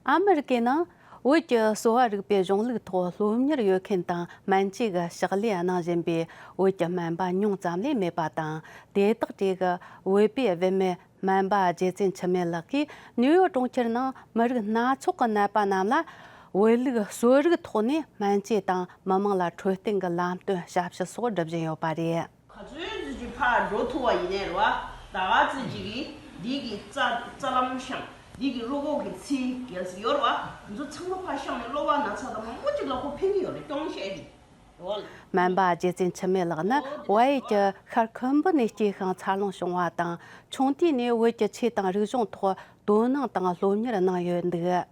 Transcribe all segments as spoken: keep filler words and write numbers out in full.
ཨ་མི་རི་ཀའི་ནང་བོད་ཀྱི་གསོ་བ་རིག་པའི་གཞུང་ལུགས་ཐོག་སློབ་གཉེར་ཡོད་མཁན་དང་སྨན་བཅོས་ཀྱི་ཕྱག་ལས་གནང་བཞིན་པའི་བོད་ཀྱི་སྨན་པ་ཉུང་ཙམ་ལས་མེད་པ་དང་། དེ་དག་གྲས་ཀྱི་བོད་པའི་བུད་མེད་སྨན་པ་རྗེ་བཙུན་འཆི་མེད་ལགས་ཀྱིས་ནིའུ་ཡོག་གྲོང་ཁྱེར་ནང་མི་རིགས་སྣ་ཚོགས་ཀྱི་ནད་པ་རྣམས་ལ་བོད་ལུགས་གསོ་རིག་ཐོག་ནས་སྨན་བཅོས་དང་མི་མང་ལ་འཕྲོད་བསྟེན་གྱི་ལམ་སྟོན་ཞབས་ཞུ་སོགས་སྒྲུབ་བཞིན་ཡོད་པ་རེད། ག་ཚོད་ཅིག་ཕར་འགྲོ་ཐུབ་པ་ཡིན་ནའི་རེད་བ། ད་ག་ཚོད་ཅིག་གིས་འདི་གི་རྩ་རྩ་ལམ་ཤང་འདི་གི་རུ་ཁོག་གི་ཚིགས་གལ་སྲིད་ཡོད་རེད་བ། འདི་ཚོ་ཚང་མ་ཕར་ཤང་ནས་གློ་བ་ན་ཚ་དང་མང་པོ་ཅིག་ལ་ཁོ་ཕན་གྱི་ཡོད་རེད། སྐྱོན་བཤད་ཀྱི་རེད་བ། སྨན་པ་རྗེ་བཙུན་འཆི་མེད་ལགས་ནི་བལ་ཡུལ་གྱི་ཤར་ཁུམ་བུ་ནས་སྐྱེས་ཤིང་འཚར་ལོངས་བྱུང་བ་དང་། ཆུང་དུས་ནས་བོད་ཀྱི་ཆོས་དང་རིག་གཞུང་ཐོག་དོ་སྣང་དང་སློབ་གཉེར་གནང་ཡོད་འདུག།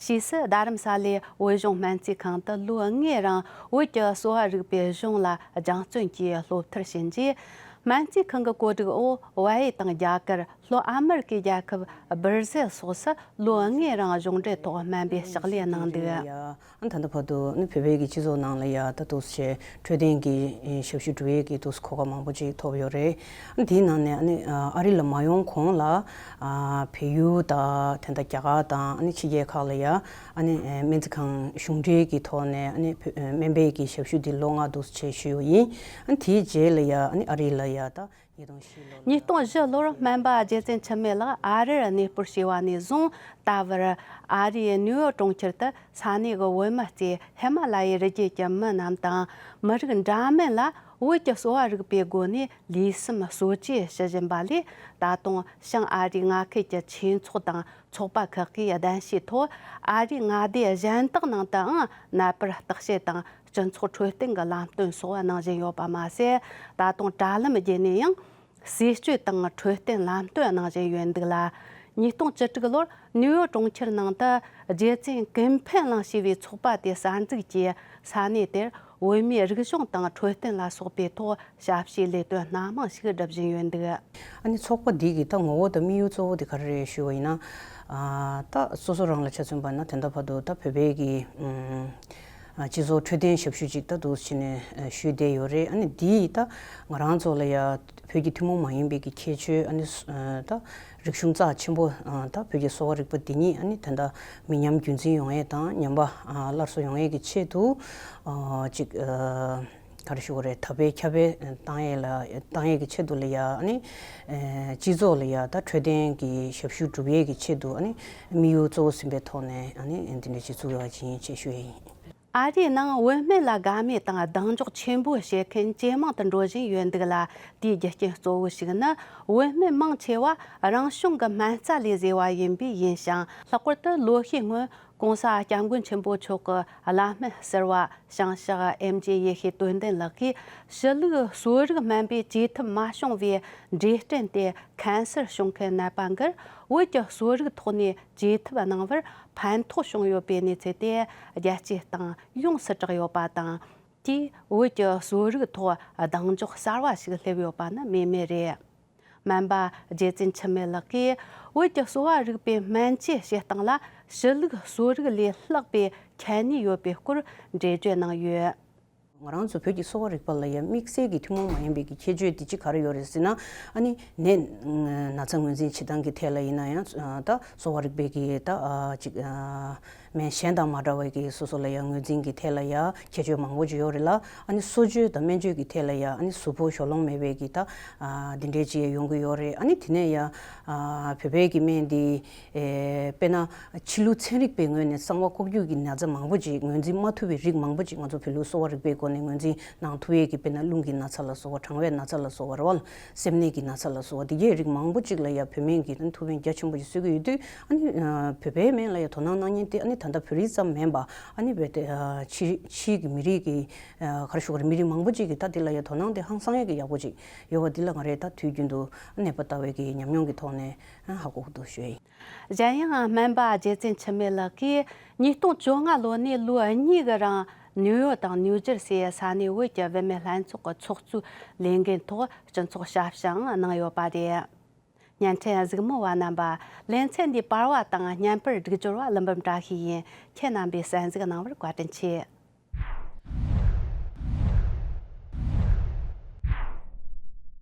ཕྱིས་སུ་རྡ་རམ་ས་ལའི་བོད་གཞུང་སྨན་རྩིས་ཁང་དུ་ལོ་ལྔའི་རིང་བོད་ཀྱི་གསོ་བ་རིག་པའི་གཞུང་ལ་སྦྱང་བརྩོན་གྱིས་སློབ་མཐར་ཕྱིན་རྗེས། སྨན་རྩིས་ཁང་གི་བཀོད་སྒྲིག་འོག་བལ་ཡུལ་དང་རྒྱ་གར། ལྷོ་ཨ་མི་རི་ཀའི་རྒྱལ་ཁབ་སྦིར་ཟེལ་སོགས་སུ་ལོ་ལྔའི་རིང་གཞུང་འབྲེལ་ཐོག་སྨན་པའི་ཕྱག་ལས་གནང་འདུག། ཨ་ད་ལྟ་བར་དུ་ནི་བོད་པའི་གི་སྤྱི་ཚོགས་ནང་ལ་ཡ་ད་འདུག་སེ་འཕྲོད་བསྟེན་གྱི་ཞབས་ཞུ་སྒྲུབ་ཡས་ཀྱི་འདུག་སེ་གོ་སྐབས་མང་པོ་ཅིག་ཐོབ་ཡོད་རེད། ཨ་དེའི་ནང་ནས་ཨ་ནི་ཨ་རི་ལ་མ་ཡོང་གོང་ལ་ཨ་བལ་ཡུལ་དང་དེ་འདྲ་རྒྱ་གར་དང་ཨ་ནི་ཕྱི་རྒྱལ་ཁག་ལ་ཡ་ཨ་ནི་སྨན་རྩིས་ཁང་གཞུང་འབྲེལ་གྱི་ཐོག་ནས་ཨ་ནི་བོད་སྨན་པའི་གི་ཞབས་ཞུ་འདི་ལོ་ལྔ་འདུག་སེ་བྱས་ཞུས་ཡོད་ཡིན། ཨ་ནི་དེའི་རྗེས་ལ་ཡ་ཨ་ནི་ཨ་རི་ལ་ཡ་ད། ཉིས་སྟོང་བཞི་ལོར་སྨན་པ་རྗེ་བཙུན་འཆི་མེད་ལགས་ཨ་རིར་གནས་སྤོར་བྱས་པ་ནས་བཟུང་ད་བར་ཨ་རིའི་ནིའུ་ཡོག་གྲོང་ཁྱེར་དུ་ས་གནས་ཀྱི་བོད་མི་གཙོས་ཧི་མ་ལ་ཡའི་རི་རྒྱུད་ཀྱི་མི་རྣམས་དང་མི་རིགས་འདྲ་མིན་ལ་བོད་ཀྱི་གསོ་བ་རིག་པའི་སྒོ་ནས་ལུས་སེམས་གསོ་བཅོས་ཞུ་བཞིན་པ་ལས། ད་དུང་བྱང་ཨ་རིའི་མངའ་ཁུལ་གྱི་ཆོས་ཚོགས་དང་ཚོགས་པ་ཁག་གིས་གདན་ཞུའི་ཐོག་ཨ་རིའི་མངའ་སྡེ་གཞན་དག་ནང་དུའང་ནད་པར་བརྟག་དཔྱད་དང་སྤྱི་ཚོགས་འཕྲོད་བསྟེན་གྱི་ལམ་སྟོན་སོགས་གནང་བཞིན་ཡོད་པ་མ་ཟད། ད་དུང་དྲ་ལམ་བརྒྱུད་ནས་ཡང་། ཟས་སྤྱོད་དང་འཕྲོད་བསྟེན་ལམ་སྟོན་གནང་བཞིན་ཡོད་འདུག་ལ། ཉིས་སྟོང་བཅུ་དྲུག་ལོར་ནིའུ་ཡོག་གྲོང་ཁྱེར་ནང་དུ་རྗེ་བཙུན་ཀུན་ཕན་གླིང་ཞེས་པའི་ཚོགས་པ་དེ་གསར་འཛུགས་ཀྱིས་ས་གནས་དེར་བོད་མིའི་རིག་གཞུང་དང་འཕྲོད་བསྟེན་ལ་སོགས་པའི་ཐོག་ཞབས་ཞུའི་ལས་དོན་སྣ་མང་ཞིག་སྒྲུབ་བཞིན་ཡོད་འདུག། ཨ་ནི་ཚོགས་པ་འདི་གི་ད་ངོ་བོ་དང་དམིགས་ཡུལ་གཙོ་བོ་དེ་ག་རེ་རེད་ཞུ་བ་ཡིན་ན། ཨ་ད་སོ་སོ་རང་ལ་ཆ་མཚོན་པ་ན་དེ་འདྲ་བར་དུ་ད་བོད་པའི་གི་ཨ་སྤྱི་ཚོགས་འཕྲོད་བསྟེན་ཞབས་ཞུ་ཅིག་ད་འདུག་བྱས་ནས་ཞུས་བསྡད་ཡོད་རེད། ཨ་ནི་འདི་ད་ང་རང་ཚོ་ལ་ཡ་བོད་ཀྱི་ཐུན་མོང་མ་ཡིན་པའི་གི་ཁྱད་ཆོས་ཨ་ནི་ད་རིག་གཞུང་རྩ་ཆེན་པོ་ད་བོད་ཀྱི་གསོ་བ་རིག་པ་འདི་ཉིད་ཨ་ནི་ད་ལྟ་མི་ཉམས་རྒྱུན་འཛིན་ཡོང་ཡས་དང་ཉམས་པ་སླར་གསོ་ཡོང་ཡས་ཀྱི་ཆེད་དུ་ཅིག་ག་རེ་ཞུ་དགོས་རེད། ད་བོད་ཁྱབ་སྤེལ་བཏང་ཡས་ལ་བཏང་ཡས་ཀྱི་ཆེད་དུ་ལ་ཡ་ཨ་ནི་སྤྱི་ཚོགས་ལ་ཡ་ད་འཕྲོད་བསྟེན་གྱི་ཞབས་ཞུ་སྒྲུབ་ཡས་ཀྱི་ཆེད་དུ་ཨ་ནི་དམིགས་ཡུལ་གཙོ་བོ་ཟིན་པའི་ཐོག་ནས་ཨ་ནི་འདི་འདྲ་ཅིག་བཙུགས་ཡོད་པ་ཅིག་ཡིན་ཅེས་ཞུ་ཡས་ཡིན། ཨ་རིའི་ནང་བུད་མེད་ལ་དགའ་མོས་དང་གདེང་འཇོག་ཆེན་པོ་བྱེད་མཁན་ཇེ་མང་དུ་འགྲོ་བཞིན་ཡོད་འདུག་ལ། དེའི་རྒྱུ་རྐྱེན་གཙོ་བོ་ཞིག་ནི་བུད་མེད་མང་ཆེ་བ་རང་བྱུང་གི་སྨན་རྩ་ལས་བཟོས་པ་ཡིན་པས་ཡིན་ཞིང་། ལྷག་པར་དུ་ལོ་ཤས་སྔོན་༸གོང་ས་༸སྐྱབས་མགོན་ཆེན་པོ་མཆོག་གི་བླ་སྨན་ཟུར་པ་བྱང་ཕྱོགས་ཨེམ་ཆི་ཡེ་ཤེས་དོན་ལྡན་ལགས་ཀྱིས་ཕྱི་ལུགས་གསོ་རིག་སྨན་པས་བཅོས་ཐབས་མ་བྱུང་བའི་འབྲས་སྐྲན་ཏེ་ཁན་སར་བྱུང་མཁན་ནད་པ་འགར་བོད་ཀྱི་གསོ་རིག་ཐོག་ནས་བཅོས་ཐབས་གནང་བར་ཕན་ཐོགས་བྱུང་ཡོད་པའི་གནས་ཚུལ་དེ་རྒྱལ་སྤྱིའི་སྟེང་ཡོངས་སུ་གྲགས་ཡོད་པ་དང་། དེས་བོད་ཀྱི་གསོ་རིག་ཐོག་གདེང་འཇོག་གསར་བ་ཞིག་སླེབས་ཡོད་པ་ནི་སྨོས་མེད་རེད། སྨན་པ་རྗེ་བཙུན་འཆི་མེད་ལགས་ཀྱིས་བོད་ཀྱི་གསོ་བ་རིག་པའི་སྨན་བཅོས་བྱེད་སྟངས་ལ་ཕྱི་ལུགས་གསོ་རིག་ལས་ལྷག་པའི་ཁྱད་ནུས་ཡོད་པའི་སྐོར་འགྲེལ་བརྗོད་གནང་ཡོད། ང་རང་ཚོ་བོད་ཀྱི་གསོ་བ་རིག་པ་ལ་ཡང་དམིགས་བསལ་གྱི་ཐུན་མོང་མ་ཡིན་པའི་གི་ཁྱད་ཆོས་དེ་གཅིག་ག་རེ་ཡོད་རེད་ཟེར་ན། ཨ་ནི་ནད་ན་ཚ་ངོས་འཛིན་བྱེད་སྟངས་ཀྱི་ཐད་ལ་ཡིན་ན་ཡང་ད་གསོ་བ་རིག་པའི་གི་ད་ཅིག་སྨན་གཞན་དང་མ་འདྲ་བའི་གི་སོ་སོ་ལ་ཡང་ངོས་འཛིན་གྱི་ཐད་ལ་ཡང་ཁྱད་ཆོས་མང་པོ་ཅིག་ཡོད་རེད་ལ། ཨ་ནི་གསོ་བཅོས་དང་སྨན་བཅོས་ཀྱི་ཐད་ལ་ཡང་ཨ་ནི་གཟུགས་པོ་ཞོ་ལོང་མེད་པའི་གི་ད་འདི་འདྲའི་ཅིག་ཡོང་གི་ཡོད་རེད། ཨ་ནི་དེ་ནས་ཡང་བོད་པའི་གི་སྨན་འདི་དཔེར་ན་ཕྱི་ལུགས་ཚན་རིག་པའི་ངོས་ནས་གསང་བ་ལྐོག་གྱུར་གྱི་ན་ཚ་མང་པོ་ཅིག་ངོས་འཛིན་མ་ཐུབ་པའི་རིགས་མང་པོ་ཅིག་ང་ཚོ་བོད་ལུགས་གསོ་བ་རིག་པའི་སྒོ་ནས་ངོས་འཛིན་གནང་ཐུབ་ཡས་ཀྱི་དཔེར་ན་རླུང་གི་ན་ཚ་ལ་སོགས་པ་གྲང་བའི་ན་ཚ་ལ་སོགས་པ་རེད་བ། སེམས་ནད་ཀྱི་ན་ཚ་ལ་སོགས་པ་འདི་གའི་རིགས་མང་པོ་ཅིག་ལ་ཡང་བོད་སྨན་གྱིས་ཐུགས་ཕན་རྒྱ་ཆེན་པོ་ཞིག་གསོས་ཀྱི་ཡོད་དུས། ཨ་ནི་བོད་པའི་སྨན་ལ་ཡང་དོ་སྣང་གནང་མཁན་དེ་ཨ་ནི་ད་ལྟ་བོད་རིགས་ཙམ་མིན་པ། ཨ་ནི་བོད་དེ་ཕྱི་ཕྱིའི་གི་མི་རིགས་ཀྱི་ག་རེ་ཞུ་དགོས་རེད། མི་རིགས་མང་པོ་ཅིག་གིས་ད་འདི་ལ་ཡང་དོ་སྣང་དེ་ཧང་སང་ཡས་ཀྱི་ཡག་པོ་ཅིག་ཡོད་པ་འདི་ལ་ང་རས་ད་དུས་རྒྱུན་དུ་གནས་པ་ལྟ་བའི་གི་ཉམས་མྱོང་གི་ཐོག་ནས་ཧ་གོ་གི་འདུག་ཞུ་ཡ་ཡིན། གཞན་ཡང་སྨན་པ་རྗེ་བཙུན་འཆི་མེད་ལགས་ཀྱིས་ཉིས་སྟོང་བཅོ་ལྔ་ལོ་ནས་ལོ་གཉིས་ཀྱི་རིང་ནིའུ་ཡོག་དང་ནིའུ་ཇར་སིའི་ས་གནས་བོད་ཀྱི་བུད་མེད་ལྷན་ཚོགས་ཀྱི་ཚོགས་གཙོའི་ལས་འགན་ཐོག་སྤྱི་ཚོགས་ཞབས་ཞུའང་གནང་ཡོད་པ་རེད། བརྙན་འཕྲིན་གཟིགས་མོ་བ་རྣམ་པ། ལེ་ཚན་འདིའི་པར་བ་དང་བརྙན་པར་སྒྲིག་སྦྱོར་བ་ཀླུ་འབུམ་བཀྲ་ཤིས་ཡིན། ཁྱེད་རྣམ་པས་གསན་གཟིགས་གནང་བར་བཀའ་དྲིན་ཆེ།